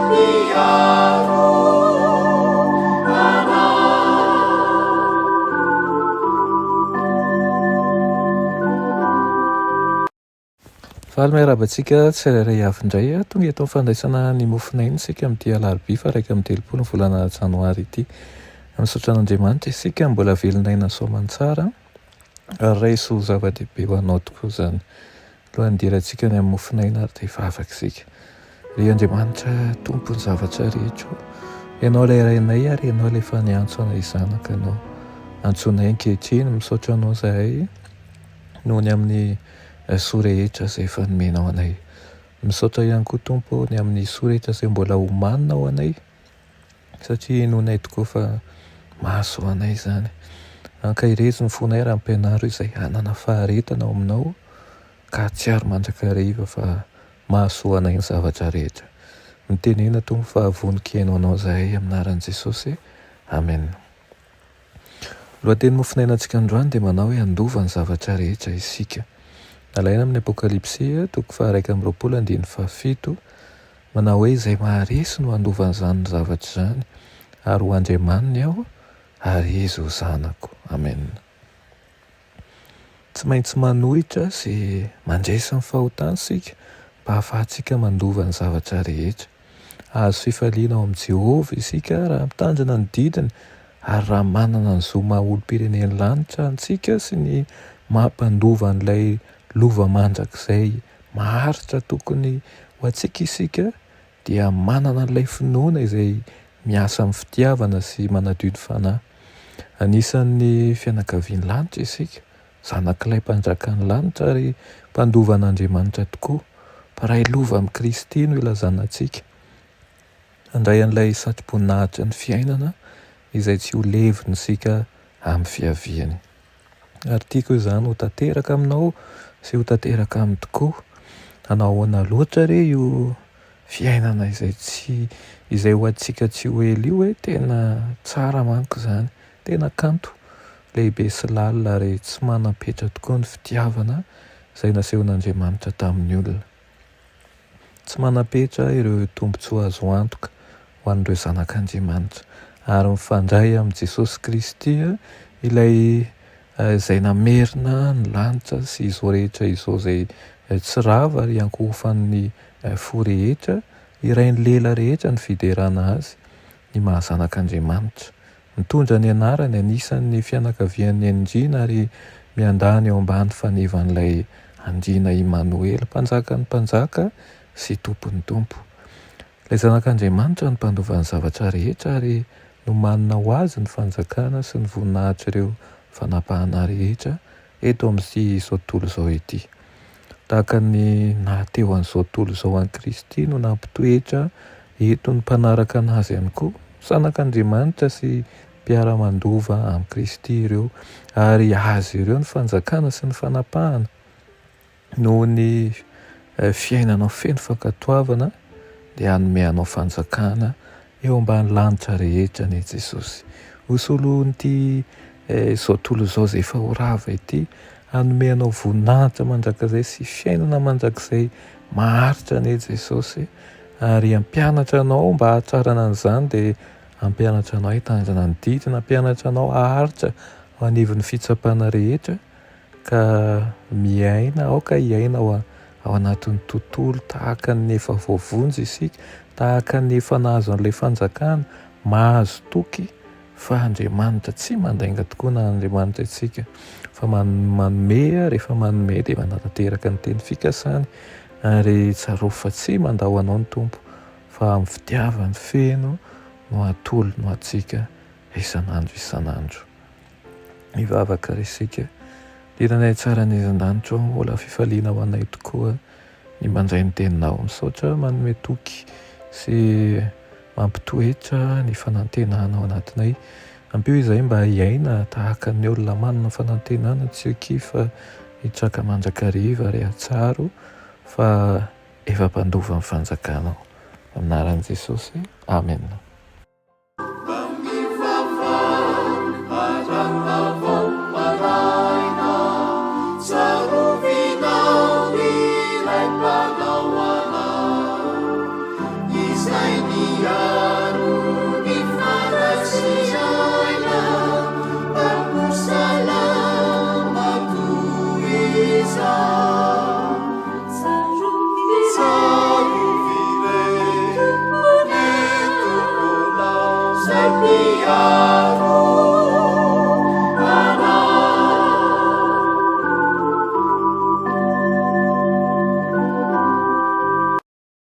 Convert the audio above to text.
Mpiaro anay. Faly miarahaba antsika tsirairay avy indray. Tonga eto amin'ny fandraisana ny mofonaina isika amin'ity alarobia faha 31 ny volana janoary ity. Misaotra an'Andriamanitra isika mbola velon'aina soamantsara ary raiso ho zava-dehibe ho anao tokoa izany. Alohan'ny hidirantsika any amin'ny mofonaina ary dia hivavaka isika. Ry Andriamanitra Tompon'ny zavatra rehetra ô, Ianao ilay Rainay ary Ianao ilay efa niantso anay zanaka Anao. Antsoinay ankehitriny, misaotra Anao izahay noho ny amin'ny soa rehetra izay efa nomenao anay. Misaotra ihany koa Tompo ô ny amin'ny soa rehetra izay mbola homanina ho anay satria inoanay tokoa fa mahasoa anay izany. Ankaherezo ny fonay raha ampianaro izay hanana faharetana ao aminao ka hahatsiaro mandrakariva fa mahasoa anay ny zavatra rehetra. Mitenena Tompo fa vonon-kihaino anao izahay amin'ny anaran'i Jesosy. Amen. Lohateny mofonainantsika androany dia manao hoe handova ny zavatra rehetra isika. Nalaina amin'ny Apokalypsy, toko faha-21 andininy faha-7, manao hoe izay maharesy no handova an'izany zavatra izany, ary ho Andriamaniny aho, ary izy ho zanako. Amena. Tsy maintsy manohitra sy mandresy ny fahotana isika mba hahafahantsika mandova ny zavatra rehetra. Hahazo fifaliana ao amin'i Jehovah isika raha mitandrina ny didiny ary raha manana ny zo maha olom-pirenen'ny lanitra antsika sy ny maha mpandova an'ilay lova mandrakizay maharitra tokony ho antsika isika dia manana an'ilay finoana izay miasa amin'ny fitiavana sy manadio ny fanahy. Anisan'ny fianakavian'ny lanitra isika, zanak'ilay Mpanjakan'ny lanitra ary mpandova an'Andriamanitra tokoa. Mpiray lova amin'i Kristy no ilazana antsika. Handray an'ilay satroboninahitry ny fiainana izay tsy ho levona isika amin'ny fiaviany. Ary tiako izany ho tanteraka aminao sy ho tanteraka aminy tokoa. Hanao ahoana loatra re io fiainana izay tsy izay ho antsika tsy ho ela io e? Tena tsara manko izany. Tena kanto, lehibe sy lalina ary tsy manam-petra tokoa ny fitiavana izay nasehon'Andriamanitra tamin'ny olona. Tsy manam-petra ireo tombontsoa azo antoka ho an'ireo zanak'Andriamanitra, ary mifandray amin'i Jesosy Kristy, ilay izay namerina ny lanitra sy izao rehetra izao izay tsy rava ary iankohofan'ny fo rehetra, irain'ny lela rehetra ny fiderana Azy, ny maha-zanak'Andriamanitra. Mitondra ny anarany, anisan'ny fianakavian'ny Andriana ary miandany eo ambany fanevan'ilay Andriana Imanoela, Mpanjakan'ny mpanjaka sy Tompon'ny tompo. Ilay Zanak'Andriamanitra no mpandova ny zavatra rehetra ary nomanina ho azy ny fanjakana sy ny voninahitr'ireo fanapahana rehetra eto amin'ity izao tontolo izao ity. Tahaka ny naha-teo an'izao tontolo izao an'i Kristy no nampitoetra eto ny mpanaraka an'Azy ihany koa. Zanak'Andriamanitra sy mpiara-mandova amin'i Kristy ireo, ary azy ireo ny fanjakana sy ny fanapahana. Noho ny fiainanao feno fankatoavana dia hanome anao fanjakana eo ambany lanitra rehetra anie Jesosy. Ho solon'ity izao tontolo izao izay efa ho rava ity, hanome anao voninahitra mandrakizay sy fiainana mandrakizay maharitra anie Jesosy, ary hampianatra anao mba hahatrarana an'izany dia hampianatra anao hitandrina ny didiny, hampianatra anao haharitra ao anivon'ny fitsapana rehetra. Ka miaina, aoka hiaina ao ao anatin'ny tontolo tahaka ny efa voavonjy isika, tahaka ny efa nahazo an'ilay fanjakana, mahazo toky fa Andriamanitra tsy mandainga tokoa na Andriamanitra isika fa manome, rehefa manome dia manatanteraka ny teny fikasany, ary tsarovy fa tsy mandao anao ny Tompo fa amin'ny fitiavany feno no atolony ho antsika isan'andro isan'andro. Mivavaka ary isika. Hiranay tsara ny an-danitra ô, mbola fifaliana ho anay tokoa ny mandray ny teninao. Misaotra manome toky sy mampitoetra ny fanantenana ao anatinay. Ampio izahay mba hiaina tahaka ny olona manana fanantenana tsy ho kivy fa hitraka mandrakariva ary hahatsiaro fa efa mpandova ny fanjakanao. Amin'ny anaran'i Jesosy, Amena.